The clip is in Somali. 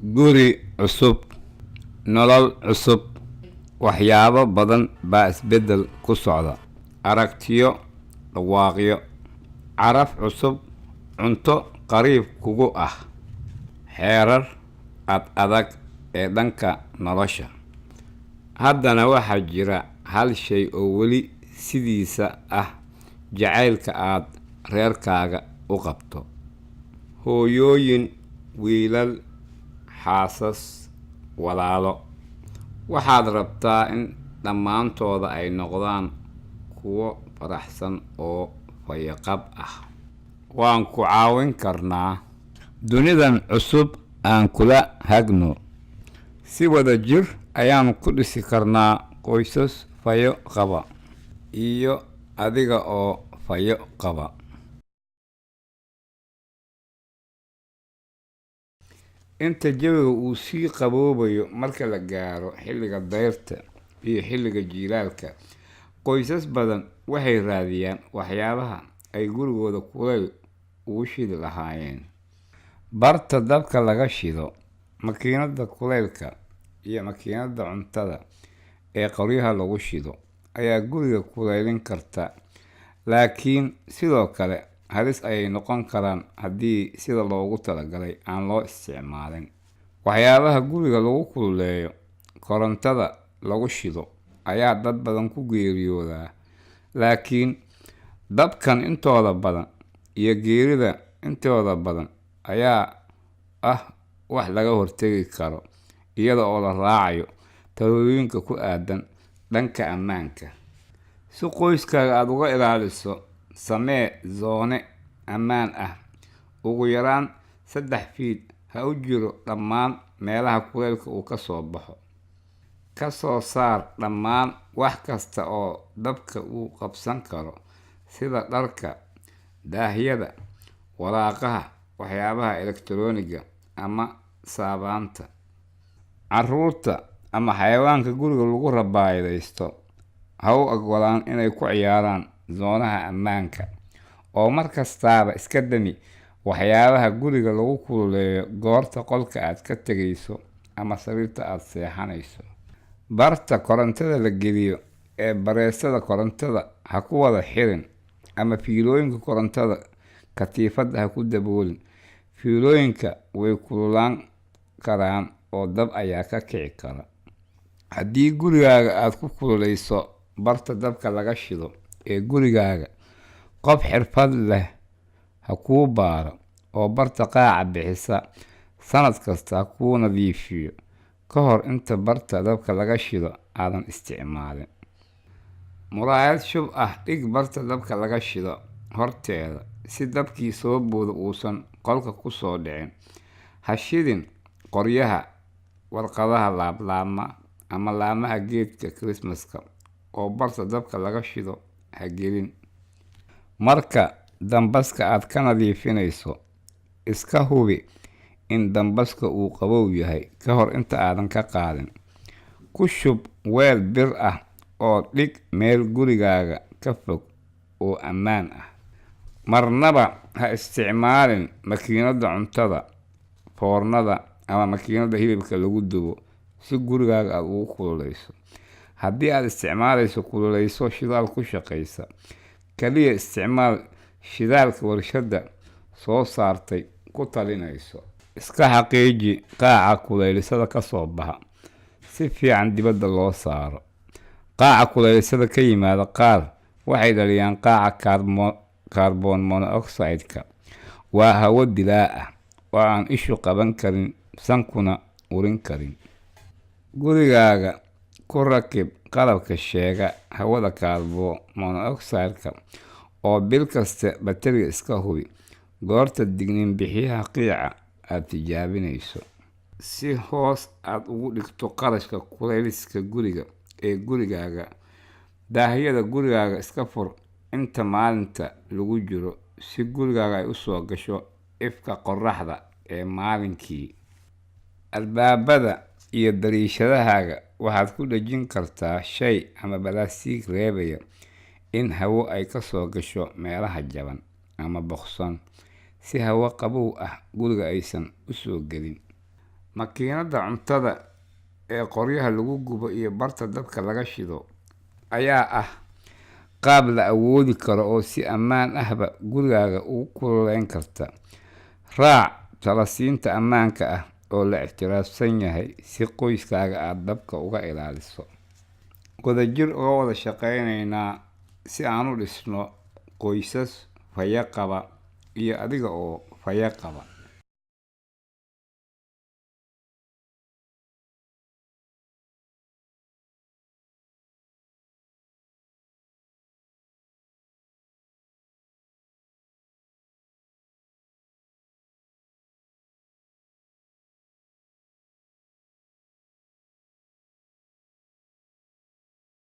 Guri cusub, nolol cusub, waxyaabo badan baa isbeddel ku socda. Aragtiyo, dhawaaqyo, caraf cusub, cunto qariib kugu ah, xeerar ad adag ee dhanka nolosha. Haddana waxaa jira hal shay oo weli sidiisa ah: jacaylka aad reerkaaga u qabto. Hooyooyin, wiilal, xaasas, walaalo. Waxaad rabtaa in dhammaantooda ay noqdaan kuwo faraxsan oo fayoqab ah. Waan ku caawin karnaa. Dunidan cusub aan kula hagno. Si wada jir ayaan ku dhisi karnaa qoysas fayo qaba iyo adiga oo fayo qaba. Inta jawiga uu sii qaboobayo marka la gaaro xilliga dayrta iyo xilliga jiilaalka, qoysas badan waxay raadiyaan waxyaabaha ay gurigooda kuleyl ugu shidi lahaayeen. Barta dabka laga shido, makiinadda kuleylka, iyo makiinadda cuntada ee qoryaha lagu shido ayaa guriga kuleylin karta, laakiin sidoo kale halis ayay noqon karaan haddii sida loogu talagalay aan loo isticmaalin. Waxyaabaha guriga lagu kululeeyo korontada lagu shido ayaa dad badan ku geeriyooda, laakiin dabkan intooda badan iyo geerida intooda badan ayaa ah wax laga hortagi karo iyada oo la raacayo talooyinka ku aaddan dhanka ammaanka. Si qoyskaaga aad uga ilaaliso, samee zoone ammaan ah. Ugu yaraan 3 fiit ha u jiro dhammaan meelaha kuleylka uu ka soo baxo. Ka soo saar dhammaan wax kasta oo dabka uu qabsan karo sida dharka, daahyada, waraaqaha, waxyaabaha elektarooniga ama saabaanta. Carruurta ama xayawaanka guriga lagu rabaayadaysto ha u oggolaan inay ku ciyaaraan zoonaha ammaanka, oo mar kastaaba iska dami waxyaabaha guriga lagu kululeeyo goorta qolka aad ka tagayso ama sariirta aad seexanayso. Barta korontada la geliyo ee bareesada korontada ha ku wada xirin ama fiilooyinka korontada katiifadda ha ku daboolin. Fiilooyinka way kululaan karaan oo dab ayaa ka kici kara. Haddii gurigaaga aad ku kululeyso barta dabka laga shido ee gurigaaga, qof xirfad leh ha kuu baaro oo barta qaaca bixisa sanad kasta ha kuu nadiifiyo ka hor inta barta dabka laga shido aadan isticmaalin. Muraayad shub ah dhig barta dabka laga shido horteeda si dabkii soo booda uusan qolka ku soo dhicin. Ha shidin qoryaha, warqadaha laablaabma ama laamaha geedka Kirismaska oo barta dabka laga shido ha gelin. Marka dambaska aad ka nadiifinayso, iska hubi in dambaska uu qabow yahay ka hor inta aadan ka qaadin. Ku shub weel bir ah oo dhig meel gurigaaga ka fog oo ammaan ah. Marnaba ha isticmaalin makiinadda cuntada, foornada ama makiinadda hilibka lagu dubo si gurigaaga aad ugu kululeyso. Haddii aad isticmaalayso kululeyso shidaal ku shaqeysa, kaliya isticmaal shidaalka warshadda soo saartay ku talinayso. Iska xaqiiji qaaca kuleylisada ka soo baxa si fiican dibadda loo saaro. Qaaca kuleylisada ka yimaada qaar waxay dhaliyaan qaaca kaarboon monoxide-ka. Waa hawo dilaa ah oo aan ishu qaban karin, sankuna urin karin. Gurigaaga ku rakib qalabka sheega hawada kaarboon monoxide-ka oo bil kasta bateriga iska hubi goorta digniin bixiyaha qiiqa aad tijaabinayso. Si hoos aad ugu dhigto kharashka kuleyliska guriga ee gurigaaga, daahyada gurigaaga iska fur inta maalinta lagu jiro si gurigaaga ay u soo gasho ifka qorraxda ee maalinkii. Albaabada iyo dariishadahaaga waxaad ku dhejin kartaa shay ama balaastiig reebaya in hawo ay ka soo gasho meelaha jaban ama boqsan si hawo qabow ah guriga aysan u soo gelin. Makiinadda cuntada ee qoryaha lagu gubo iyo barta dabka laga shido ayaa ah qaab la awoodi karo oo si ammaan ahba gurigaaga ugu kululeyn karta. Raac talasiinta ammaanka ah oo la ictiraafsan yahay si qoyskaaga aad dabka uga ilaaliso. Wadajir uga wada shaqeyneynaa si aan u dhisno qoysas fayo qaba iyo adiga oo fayo qaba.